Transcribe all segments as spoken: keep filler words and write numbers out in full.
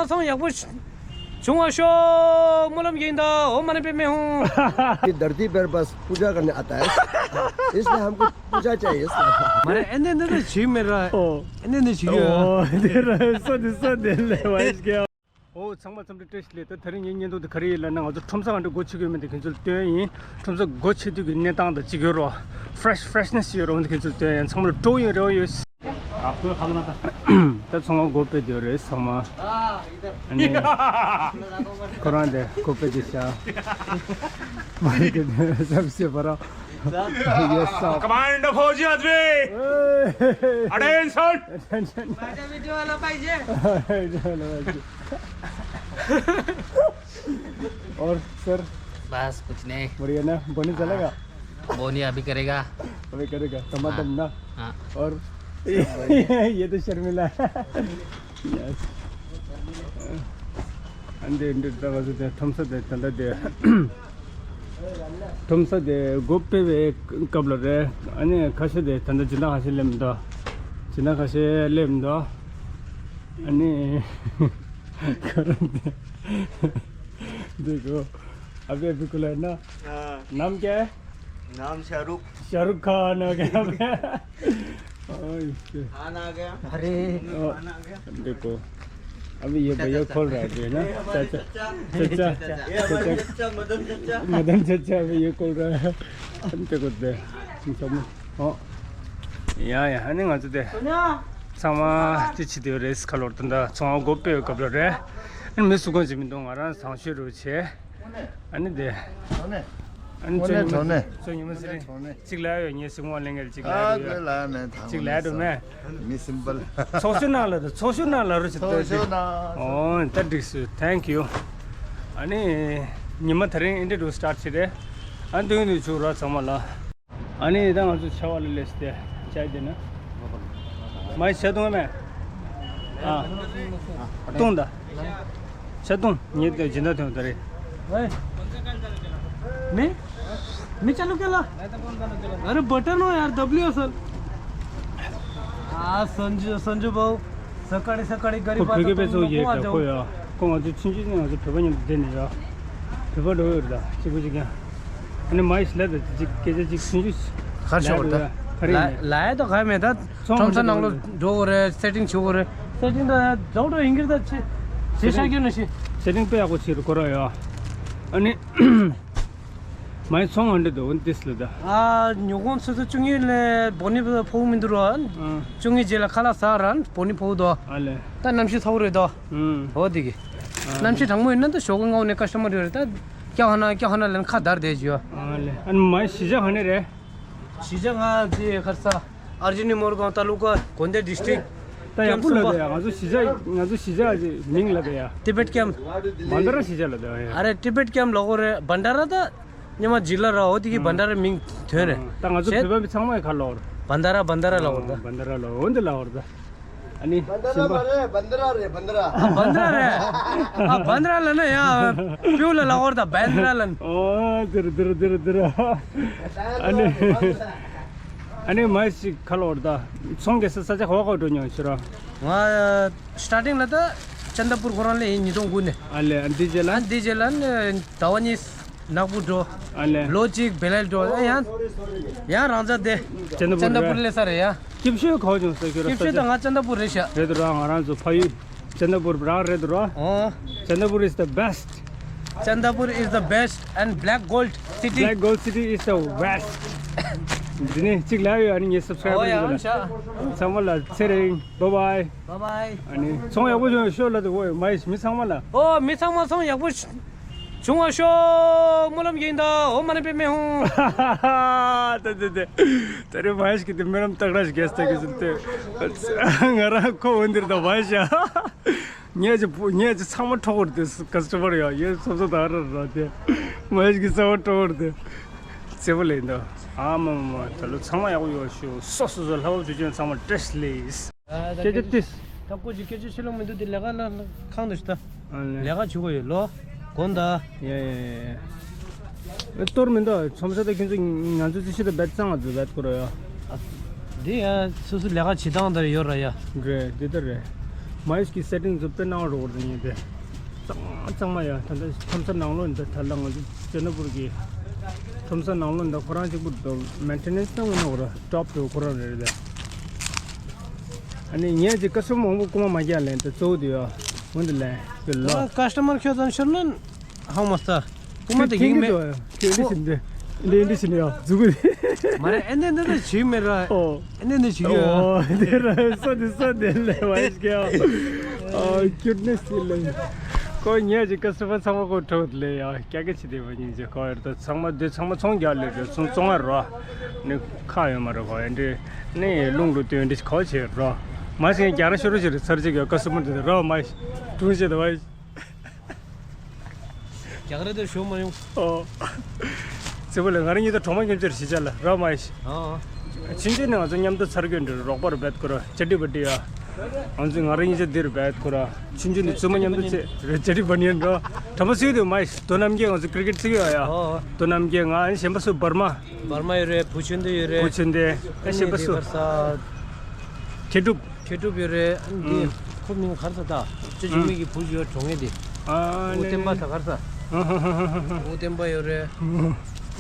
ཚང་ཡག་པོ་བྱུང་བ་ཤོག་སྨོན་ལམ་རྒྱག་ཡིན་ད། ཨོཾ་མ་ཎི་པདྨེ་ཧཱུྃ། ये धरती पर बस पूजा करने आता है, इसलिए हमको पूजा चाहिए इसका। མ་རེད། ཨེ་འདི་འདི་འདི་བྱེད་མེད་ར། ཨོ། ཨེ་འདི་འདི་བྱེད་ཡོད། ཨོ་དེ་ར་སོ་དེ་སོ་དེ་ལས་བ་ཞིག་ཡ། ཨོ་ཚང་མ་འཚམས་འདྲི་བཀྲ་ཤིས་བདེ་ལེགས། ད་དེ་རིང་ངའི་བརྙན་ཐུང་འདི་ག་རེ་ཡིན་ལབ་ན། ང་ཚོ་ཁྲོམ་ས་ག་འདྲ་སྒོ་ཕྱེ་གི་ཡོད་མེད་དེ་ཁྱེད་ཚོ་ལ་སྟོན་ཡིན། ཁྲོམ་ས་སྒོ་ཕྱེ་དུས་ཀྱི་གནས་སྟངས་དང་གཅིག་ཡོད་རོ། Fresh freshness ཡོད་རོ། འདི་ཁྱེད་ཚོ་ལ་སྟོན་ཡིན། ཚང་མ་ལ་སྤྲོ་ཡོང་རེ་བ་ཡོད། ད་ཚང་མ་སྒོ་ཕྱེ་དུས་རེད་ཚང་མ། ཨ་ནི་ཁོ་རང་དེ་སྒོ་ཕྱེ་དུས་ཤག་མ་རེད་དེ་སབ་སེ་བ་ར། Yes sir. Command फौजी आदमी। Attention। माझा व्हिडिओ आला पाहिजे। और सर। बस कुछ नहीं। बढ़िया ना? बोनी चलेगा? बोनी अभी करेगा। अभी करेगा। टमाटम ना? हाँ। और ये तो शर्मिला। Yes. ཨ་འདི་འདི་ད་ག་ཚོད་དེ་ཁྲོམ་ས་དེ་ད་ལྟ་དེ། ཁྲོམ་ས་དེ་སྒོ་ཕྱེ་བའི་སྐབས་ལ་རེད། ཨ་ནི་ཁ་ཤས་དེ་ད་ལྟ་སྦྱིན་བདག་ཁ་ཤས་སླེབས་མི་འདུག་སྦྱིན་བདག་ཁ་ཤས་སླེབས་མི་འདུག་ཨ་ནི་ཁོ་རང་དེ་འདི་གོ། अभी अभी कुल है ना। हाँ। नाम क्या है? नाम शाहरुख। शाहरुख खान आ गया। ओए, खान आ गया। अरे। खान आ गया। देखो, अभी ये भैया खोल रहा है अभी, है ना? ये हमारे चाचा, चाचा। चाचा, ये हमारे चाचा। चाचा, मदन चाचा। मदन चाचा अभी ये खोल रहा है। देखो दे। ཨོ། ཡ་ཡ། ཨ་ནི་ང་ཚོ་དེ་ཚང་མ་ཅི་བྱེད་དེ་རེད་ཁ་ལོར་དུ་འདྲ་ཚོང་སྒོ་ཕྱེ་བའི་སྐབས་ལ་རེད། ཨ་ནི་མི་སུ་གང་ཅིག་མི་འདུག་ང་རང་ཚང་ཤོས་རུ་བྱས། ཨ་ནི་དེ། ཨ་ནི་ཚོ་ཉི་མ་ཚོ་ཉི་མ་ཟེར་རིང་གཅིག་ལ་ཡོད་ངས་སྲིང་མོ་ལེན་གར་གཅིག་ལ་ཡོད། གཅིག་ལ་ཡོད་མེད། མི་སིམ་པལ། ཚོགས་ཞུ་ནང་ལ་དུ་ཚོགས་ཞུ་ནང་ལ་རུ་ཆེ་ཚོགས་ཞུ་ནང་། ཨོ་ད་འགྲིག་སོང་། Thank you། ཨ་ནི་ཉི་མ་དེ་རིང་ཨིན་དྲི་རུ་སི་ཊར་ཊི་བྱེད་རེད། ཨ་ནི་དུས་ནས་ཆུ་ར་ཚང་མ་ལ། ཨ་ནི་ད་ང་ཚོ་ཆ་བ་ལ་སླེབས་ཏེ་ཅའི་དེ་ན། མའི་ཆ་བཏུང་མེད། ཨ། བཏུང་ད། ཆ་བཏུང་ངེད་དེ་སྦྱིན་བདག་ཐོན་ད་རེད། मैं मैं चालू केला। अरे बटन हो यार, दबली हो सर। हाँ संजू, संजू भाऊ, सकाळी सकाळी गरीब ཁོ་བོད་སྐད་པས་ཚོ་ཡེ་ག་ཁོ་ཡ། ཁོ་ང་ཚོ་ཆུང་ཆུང་ནས་ང་ཚོ་བོད་པ་མཉམ་དུ་བསྡད་ནས་ཡ། བོད་པ་འགྲོ་ཡོད་རེད་ད་གཅིག་པུ་གཅིག་ཀྱང་། ཨ་ནི་མ་ཡིས་ལབ་ད་གཅིག་སྐད་ཆ་གཅིག་ཆུང་ཆུང་ཁར་ཤོར་ད། ལ་ཡ་ད་ག་མེད་ད། ཁྲོམ་ས་ནང་ལོ་འགྲོ་དགོས་རེད། སེ་ཊིང་བྱེད་དགོས་རེད། སེ་ཊིང་ད་འགྲོ་འགྲོ་ཡིན་གྱི་ད་ཆེ་ཆེ་ཤག་རྒྱུ་ན་ཤི། སེ་ཊིང་དཔེ་ཡག་པོ་བྱེད་རུ་ཁོ་ར་ཡ། ཨ་ནི། མའི་ཚོང་ཨ་འདྲ་འདུག་འདི་སླེ་ད། ཨ་ཉོ་གོང་ཆུ་ཚོད་བཅུ་གཉིས་ལས་བོ་ནི་ཕོག་མི་འདུག་ར། ཨ། བཅུ་གཉིས་རྗེས་ལ་ཁ་ལག་ཟ་ར་བོ་ནི་ཕོག་འདུག་ཨ་ལེ། ད་གནམ་གཤིས་ཚ་བོ་རེད་དོ། ཨུམ། འོ་དེ་གི། ཨ། གནམ་གཤིས་གྲང་མོ་ཡིན་ན་ད་ཞོགས་ཀ་སྔ་བོ་ནས་ཀ་སི་ཊ་མར་ཡོད་རེད་ད། ཀྱ་ཧ་ན་ཀྱ་ཧ་ན་ལན་ཁ་བརྡར་བསྡད་ཅིག་ཡོད། ཨ་ལེ། ཨ་ནི་མའི་གཞིས་ཆགས་ག་ནས་རེད། གཞིས་ཆགས་ང་ཚོའི་ཁར་ས་ཨར་ཇི་ནི་མོར་གང་ཏ་ལུ་ཀ་དགོན་སྡེ་ཌི་སི་ཊིག་ད་ཡག་པོ་ལབ་ད་ཡ། ང་ཚོ་གཞིས་ཆགས་ང་ཚོ་གཞིས་ཆགས་ཀྱི་མིང་ལབ་ད་ཡ། ཏི་བེད་ཀེམ། བན་ད་ར་གཞིས་ཆགས་ལབ་ད་ཡ། ཨ་རེ་ཏི་བེད་ཀེམ་ལབ་དགོས་རེད། བན་ད་ར་ད་ཉི་མ་ཇི་ལ་ར་འོ་དེ་གི་བན་ད་ར་མིང་ཐོན་རེད། ད་ང་ཚོ་བོད་པ་མི་ཚང་མ་ཡི་ཁ་ལོར། བན་ད་ར་བན་ད་ར་ལབ་དགོས་རེད་ད། བན་ད་ར་ལབ་འོ་འདི་ལབ་དགོས་རེད་ད། ཨ་ནི། བན་ད་ར་མ་རེད། བན་ད་ར་རེད། བན་ད་ར། ཨ་བན་ད་ར་རེད། ཨ་བན་ད་ར་ལབ་ན་ཡ། པིའུ་ལ་ལབ་དགོས་རེད་ད་བན་ད་ར་ལབ་ན། ཨོ་དེ་རེད་དེ་རེད་དེ་རེད་དེ་རེད། ཨ་ནི། ཨ་ནི་མ་ཞིག་ཁ་ལོར་ད། ཚོང་གི་ས་ས་ཆ་ག་བ་ག་འགྲོ་མྱོང་ཤི་ར། ང་སི་ཊར་ཊིང་ལ་ད་ཅན་ད་པུར་ཁོ་རང་ལ་ཡིན་ཉིས་སྟོང་དགུ་ནས། ཨ་ལེ། ཨ་འདི་རྗེས་ལ། ཨ་འདི་རྗེས་ལ་ནི་ཟླ་བ་གཉིས། ནག་པོ་འགྲོ། ཨ་ལེ། ལོ་གཅིག་བེ་ལལ་འགྲོ། ཨ་ཡང་། ཡང་རང་ཅག་དེ། ཅན་ད་པུར་ཅན་ད་པུར་རེད། སླེབས་ས་རེད་ཡ། སྐྱིབས་ཤོད་ག་བ་བྱུང་ས་ཁྱོད་ར་སྐྱིབས་ཤོད་ས་ད་ང་ཅན་ད་པུར་རེད་ཤག་རེད་འདུག་ར། ང་རང་ཚོ་ཕ་ཡུལ་ཅན་ད་པུར་རང་རེད་འདུག་ར། ཨོ། Chandapur is the best. Chandapur is the best and black gold city. Black gold city is the best. འདི་ནས་གཅིག་ལབ་ཡོད། ཨ་ནི་ངས་སབ་སི་ཀ་རའིབ་ཨོ་ཡ་རེད་འདུག་ཨ་ནི་ཤག་ཚང་མ་ལ་ཚེ་རིང་། བཱའི་བཱའི། བཱའི་བཱའི། ཨ་ནི་ཚོང་ཡག་པོ་བྱུང་ཤོག་ལབ་འདུག་ཨོ་མ་ཡིས་མི་ཚང་མ་ལ། ཨོ་མི་ཚང་མ་ཚོང་ཡག་པོ་བྱུང་བ་ཤོག་སྨོན་ལམ་རྒྱག་ཡིན་ད། ཨོཾ་མ་ཎི་པདྨེ་ཧཱུྃ། ད་ད་ད། ད་རེས་མ་ཞིག་གིས་དེ་སྨོན་ལམ་སྟག་ར་ཞིག་རྒྱས་ཏེ་གི་ཟིན་ཏེ། ང་རང་ཁོ་འོན་འདིར་ད་བ་ཤ། ངས་ཀྱི་ངས་ཀྱི་ཚང་མ་འཕྲོག་བར་དེ་ཀ་སི་ཊ་མར་ཡོད་ཡོད་སོབ་སོབ་ད་ར་ར་དེ། མ་ཞིག་གིས་ཚང་མ་འཕྲོག་བར་དེ། ཚེ་བོ་ལེན་ད། ཨ་མ་མ་མ་ད་ལོ་ཚང་མ་ཡག་པོ་ཡོད་ཤོག་སོ་སོ་སོ་ལྷ་བབ་ཇུ་ཅན་ཚང་མ་བཀྲ་ཤིས་བདེ་ལེགས། སྐད་ཆ་ཏིས། ད་ཀོ་ཅི་སྐད་ཆ་ཤི་ལོ་མི་འདུག་དེ་ལས་ཀ་ལ་ཁང་དུ་ཤི་ད། ཨ་ལེ། ལས་ཀ་བྱེད་དགོས་ཡོད་ལོ། དགོན་ད། ཡ་ཡ་ཡ་ཡ། གཏོར་མི་འདུག་ཚོམ་ས་ད་ཁྱོད་ཚོ་ང་ཚོ་ཚོ་ཤི་ད་བེད་གཙང་ང་ཚོ་བེད་ཁོ་ར་ཡ། ཨ། འདི་ཡ་སོ་སོ་ལས་ཀ་བྱེད་སྟངས་ད་ཡོད་ར་ཡ། རེད་འདི་ད་རེད། མའིས་ཀྱི་སེ་ཊིང་ཚོ་དཔེ་གནང་རོགས་རེད་ཡིན་ཏེ། གཙང་མ་གཙང་མ་ཡ། ད་ལྟ་ཁྲོམ་ས་ནང་ལོགས་འདི་ད་ལ་ང་ཚོ་ཅ་ན་པུར་གྱི་ཁྲོམ་ས་ནང་ལོགས་འདི་ཁོ་རང་གཅིག་པུ་འདུག་མེན་ཊེ་ནན་སི་གནང་མ་གནང་ར་ཊོབ་དུ་ཁོ་རང་རེད་རེད། ཨ་ནི་ངས་ཅིག་ཀ་སི་ཊ་མར་མང་པོ་རྐུ་མ་མ་རྒྱག་ལན་དེ་གཙོ་བོ་དེ་ཡ། འོན་ཏེ་ལན་དེ་ལོ། ད་ཀ་སི་ཊ་མར་ཁྱོད་ཙམ་ཤོར་ན་ཧང་མ་ས། རྐུ་མ་དེ་ཡིན་མེད། ཁྱོད་འདི་ཟིན་དེ། འདི་འདི་ཟིན་ཡ་འཛུག་གི། མ་རེད། ཨེ་འདི་འདི་འདི་བྱིས་མེད་ར། ཨོ། ཨེ་འདི་འདི་བྱིས་ཡོད། ཨོ་དེ་ར་སོ་དེ་སོ་དེ་ལས་བ་ཞིག་ཡ། ཨོ་ཀྱུ་ཊི་ནེ་སི་དེ་ལས། ཁོ་ཉལ་ཅིག་ཀ་སི་ཊ་མར་ཚང་མ་ཁོ་ཁྲོད་ལས་ཡ་སྐྱ་སྐྱ་ཅི་དེ་བ་སྙིང་རྗེ་ཁོ་ཡར་ད་ཚང་མ་དེ་ཚང་མ་ཚོང་རྒྱག་ལས་དེ་ཚོང་ཚོང་ང་རོ། ནི་ཁ་ཡོད་མ་རེད་ཁོ་ཡ་འདི། ནི་རླུང་རུ་སྟོན་འདི་ཁོ་བྱེད་རོ། མ་སེང་རྒྱ་ར་ཤོ་རུ་ཅི་རེད་ཚར་ཅིག་ཡ་ཀ་སི་ཊ་མར་དེ་རོ་མ་ཀྲུང་ཅེ་དེ་བ། རྒྱ་གར་དུ་ཞོ་མ་ཡོང་། ཨོ། ཙི་པོ་ལ་ང་རང་གཉིས་ད་གྲོགས་མོ་མཉམ་ཆར་ཞི་བྱ་ལ་ར་མ་ཡིན། ཨོ། ཆུང་ཆུང་ནས་ང་ཚོ་མཉམ་དུ་ཚར་གྱོན་འདྲ་རོགས་པར་བེད་ཁོ་ར་ཅ་ཏི་བ་ཏི་ཡ། ང་ཚོ་ང་རང་གཉིས་ཆ་འདིར་བེད་ཁོ་ར་ཆུང་ཆུང་ནས་བཙུན་མ་མཉམ་དུ་ཚེ་རེ་ཅ་ཏི་བ་ནི་ཡན་ར། དྲ་མ་སུས་དུ་མ་ཡིན་དོ་རྣམ་རྒྱལ་ང་ཚོ་ཀི་རི་ཀེ་ཊི་ཚིག་ཡོད་ཡ། ཨོ། དོ་རྣམ་རྒྱལ་ང་ཨན་གཞན་པ་སུ་བར་མ། བར་མ་ཡོད་རེད། བུ་ཆུང་དུ་ཡོད་རེད། བུ་ཆུང་དུ་ཨན་གཞན་པ་སུ། ཁེ་གྲུབ། ཁྱེད་སྒྲུབ་ཡོད་རེད། ཨ་ནི་ཁོ་མིང་ག་རེ་ཟེར་ད། ཅི་ཅི་མི་གི་བུ་ཡོད་གྲོང་ངེ་དེ། ཨ་ཨོ་བསྟན་པ་ཟེར་ག་རེ་ཟེར། ཨོ་བསྟན་པ་ཡོད་རེད།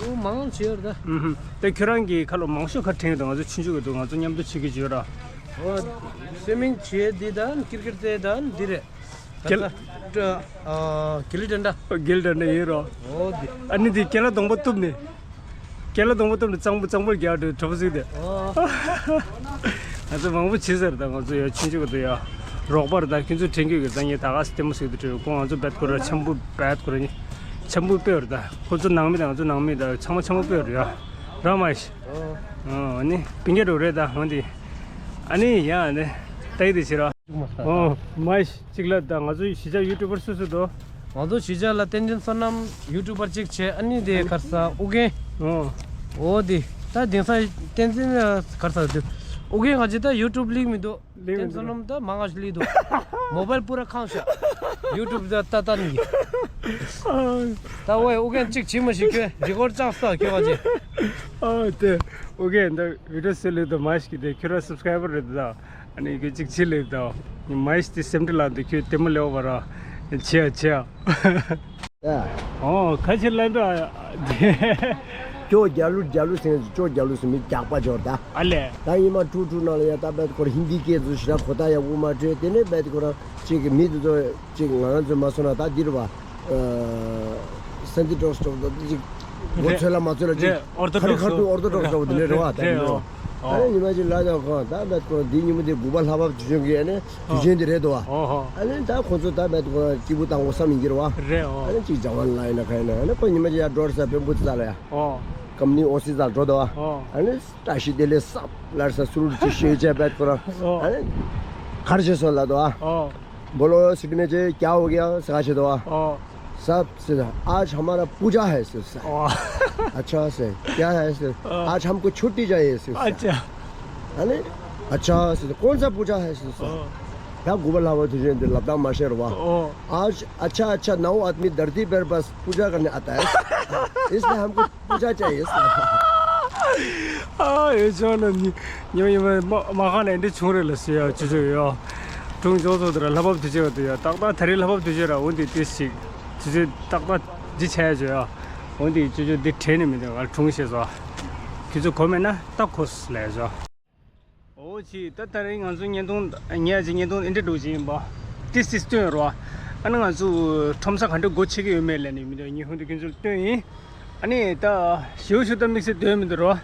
ཨོ་མང་ཆེ་ཡོད་རེད་ད། དེ་ཁྱོད་རང་གི་ཁ་ལོ་མང་ཤོས་ཁ་དྲན་འདུག་ང་ཚོ་ཆུང་ཆུང་གི་འདུག་ང་ཚོ་མཉམ་དུ་བྱེད་ཀྱི་ཡོད་ར། ཨོ་སུའི་མིང་བྱེད་འདི་ད་ཀིར་ཀིར་རྩེ་ད་འདི་རེད། གལ། ཨ་གིལ་ཏན་ད། གིལ་ཏན་ད་ཡིན་རོ། ཨོ་དེ། ཨ་ནི་དེ་ཀེ་ལ་སྡོང་པོ་གཏུབ་ནས། ཀེ་ལ་སྡོང་པོ་གཏུབ་ནས་གཙང་པོ་གཙང་པོ་རྒྱག་འགྲོ་གྲོགས་ཟིག་དེ། ཨོ། ང་ཚོ་མང་པོ་བྱེད་ཟེར་ད་ང་ཚོ་ཡ་ཆུང་ཆུང་གི་དུ་ཡ། རོགས་པར་ད་ཁྱོད་ཚོ་དྲན་གྱི་ཡོད་ད་ངས་ད་ག་སེ་ལྟད་མོ་ཟིག་དུ་བྲིས་ཁོང་ང་ཚོ་བེད་ཁོ་ར་ཆམ་བུ་བེད་ཁོ་ར་ནི། ཆམ་བུ་སྤེལ་བར་ད་ཁོ་ཚོ་ནང་མི་ད་ང་ཚོ་ནང་མི་ད་ཚང་མ་ཆམ་བུ་སྤེལ་བར་ཡ། ར་མ་ཤི། ཨོ། ཨོ་ནི་པིང་གེ་རོ་རེད་ད་འོན་ཏེ། ཨ་ནི་ཡ་ནི། ད་ཡི་དེ་བྱེད་ར། ཨོ། མ་ཤི། གཅིག་ལ་ད་ང་ཚོ་གཞིས་ཆགས་ཡུ་ཊུ་བར་སུ་སུ་དོ། ང་ཚོ་གཞིས་ཆགས་ལ་བསྟན་འཛིན་བསོད་ནམས་ཡུ་ཊུ་བར་གཅིག་བྱས། ཨ་ནི་དེ་ག་རེ་ཟེར་ཨུ་རྒྱན། ཨོ། ཨོ་དེ་ད་དེང་སང་བསྟན་འཛིན་ག་རེ་ཟེར་དེ་ཨུ་རྒྱན་ག་ཅི་ད་ཡུ་ཊུབ་ལིག་མི་འདུག་ལིག་མི་འདུག་བསྟན་འཛིན་བསོད་ནམས་ད་མང་ང་ཞིག་ལིག་འདུག་མོ་བལ་པུ་ར་ཁང་ཤག་ཡུ་ཊུབ་ད་ད་ད་ནི། ད་ཝེ་ཨུ་རྒྱན་གཅིག་བྱིས་མ་ཞིག་ཁྱོད་རི་ཀོར་ཅང་ས་ཁྱོད་ག་ཅི། ཨོ་དེ་ཨུ་རྒྱན་ད་བི་ཌི་ཡོ་སུ་ལིག་ད་མ་ཞིག་དེ་ཁྱོད་ར་སབ་སི་ཀ་རའི་བར་རེད་ད། ཨ་ནི་ཁྱོད་གཅིག་ཕྱི་ལེབ་དང་། མ་ཡིས་དེ་སེམས་ཁྲལ་ལ་འདུག་ཁྱོད་ལྟད་མོ་ལེའོ་བ་ར། ཆེ་ཡ་ཆེ་ཡ། ཨོ་ཁ་ཕྱིར་ལན་འགྲོ། ཅོ་རྒྱ་ལུ་རྒྱ་ལུ་ཟེར་ཅོ་རྒྱ་ལུ་ཟེར་མི་རྒྱག་པ་འབྱོར་ད། ཨ་ལས། ད་ཉི་མ་དྲུག་དྲུག་ནང་ལ་ཡ་ད་བེད་ཁོ་ར་ཧིན་དི་སྐད་ཚོ་ཞེ་དྲག་གོ་ད་ཡ་དབུ་མ་སྤྲོད་དེ་ནས་བེད་ཁོ་ར་ཅིག་མི་དེ་ཚོ་ཅིག་ང་རང་ཚོ་མ་སོང་ན་ད་འདིར་བ། སན་ཏི་ཏྲོག་སི་འདྲ་པོ་ཅིག་མགོ་ཚོས་ལ་མ་ཚོས་ལ་ཅིག་རེད། ཨོར་ཐོ་ཁ་རི་ཁ་ཐུག་ཨོར་ཐོ་ཏྲོག་སི་འདྲ་པོ་དེ་འདྲ་རེད་བ། ད་རེད། ཨོ། ཨ་ནི་ཉི་མ་ཅིག་ལ་ཡང་ཁོང་ད་ད་ཁོང་འདི་ཉིན་མོ་དེ་དགུ་པ་ལྷ་བབས་དུས་ཆེན་གྱི་ཨ་ནི་དུས་ཆེན་དེ་རེད་དོ། ཨོ་ཧོ། ཨ་ནི་ད་ཁོང་ཚོ་ད་ད་ཁོང་སྐྱིད་པོ་བཏང་དགོས་བསམ་ཡིན་གྱི་རེད་བ། རེད། ཨོ། ཨ་ནི་ཅིག་ཇ་ཝན་ལ་ཡིན་ན་ག་ཡིན་ན་ཨ་ནི་ཁོང་ཉི་མ་ཅིག་ཡར་འགྲོ་ས་བེམ་པུ་རྩ་ལ་ཡ། ཨོ། ཀམ་ནི་ཨོ་ཕི་སི་ལ་འགྲོ་དོ་བ། ཨོ། ཨ་ནི་བཀྲ་ཤིས་བདེ་ལེགས་སབ་ལར་ས་སུ་རུ་ཅིག་ཤོད་བྱས་བེད་ཁོ་རང་། ཨོ། ཨ་ནི་གར་བྱེད་སོང་ལ་དོ་བ། ཨོ། बोलो सिटी में क्या हो गया सगा छे दो। ओ। सब से आज हमारा पूजा है सिर्फ। ओ। अच्छा से क्या है सिर्फ? ओ। आज हमको छुट्टी चाहिए सिर्फ। अच्छा। अरे अच्छा से कौन सा पूजा है सिर्फ? ओ। क्या गोबर लावा तुझे लता माशेर हुआ। ओ। आज अच्छा अच्छा नौ आदमी धरती पर बस पूजा करने आता है। इसलिए हमको पूजा चाहिए। ཨ་ཡོད་ཆོག་ན་ཉི་ཉི་མ་ཉི་མ་མ་མ་ཁ་ནས་འདི་བྱུང་རེད་ལ་ཟེར་ཡ་ཅི་ཅི་ཡོད། དྲུང་ཆོག་ཚོ་དེ་ལ་ལྷ་བབས་དུས་ཆེ་བ་དུ་ཡ་ཏག་ཏག་ད་རེས་ལྷ་བབས་དུས་ཆེ་ར་འོ་འདི་ཏི་ཞིག་ཅི་ཅི་ཏག་ཏག་ཇི་ཆ་ཡ་ཅོ་ཡ་འོ་འདི་ཅི་ཅི་འདི་དྲན་ནས་མི་འདུག་ང་དྲུང་ཞེས་སོ། ཁྱེད་ཚོ་གོ་མེད་ན་ད་གོ་ལས་ཟོ། ཨོ་ཅི་ད་ད་རེས་ང་ཚོ་བརྙན་ཐུང་ཉལ་ཅིག་བརྙན་ཐུང་འདི་འདྲ་འགྲོ་བཞིན་ཡིན་པ། ཏིས་ཏིས་སྟོན་རོ། ཨ་ནི་ང་ཚོ་ཁྲོམ་ས་ག་འདྲ་སྒོ་ཕྱེ་གི་ཡོད་མེད་ལས་ནི་མི་འདུག་ཉི་ཧོང་དུ་ཁྱོད་ཚོར་སྟོན་ཡིན། ཨ་ནི་ད་ཞེའུ་ཞུ་ད་དམིགས་བསལ་སྟོན་མི་འདུག་རོ།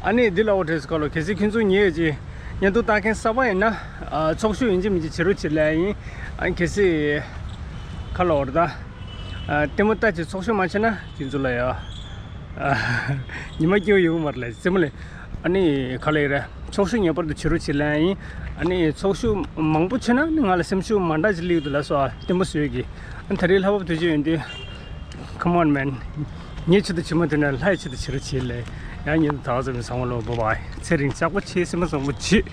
ཨ་ནི་འདི་ལ་འོ་བྲེས་སྐོར་ལ་གལ་སྲིད་ཁྱོད་ཚོ་ཉལ་ཅིག་བརྙན་ཐུང་ལྟ་མཁན་གསར་པ་ཡིན་ན་ཨ་ཚོགས་ཞུགས་ཡིན་གཅིག་མིན་གཅིག་བྱེད་རོགས་བྱེད་ལས་ཡིན། ཨ་ནི་གལ་སྲིད་ཁ་ལ་འོར་ད་ལྟད་མོ་ལྟ་ཅིག་ཚོགས་ཞུགས་མ་བྱས་ན་ཁྱོད་ཚོ་ལ་ཡ་ཉི་མ་སྐྱིད་པོ་ཡོང་གི་མ་རེད་ལ་རྩེད་མོ་ལས། ཨ་ནི་ག་ལེ་རེད། ཚོགས་ཞུགས་ངེས་པར་དུ་བྱེད་རོགས་བྱེད་ལན་ཡིན། ཨ་ནི་ཚོགས་ཞུགས་མང་པོ་བྱས་ན་ནི་ང་ལ་སེམས་ཤུགས་མ་འདྲ་ཅིག་སླེབས་འདུག་ལ་སོ། ཨ་ལྟད་མོ་བཟོས་ཀྱི། ཨ་ནི་ད་རེས་ལྷ་བབས་དུས་ཆེན་ཡོད་དུས། Come on man། ངའི་ཆེད་དུ་བྱེད་མ་ཐུབ་ན་ལྷའི་ཆེད་དུ་བྱེད་རོགས་བྱེད་ལེ། ཡང་ཉིན་དུ་ད་ག་ཚོད་མི་ཚང་མ་ལོ་བོ་བའི་ཚེ་རིང་ཅག་པོ་ཆེ་སེམས་པ་བཟང་པོ་བྱེད།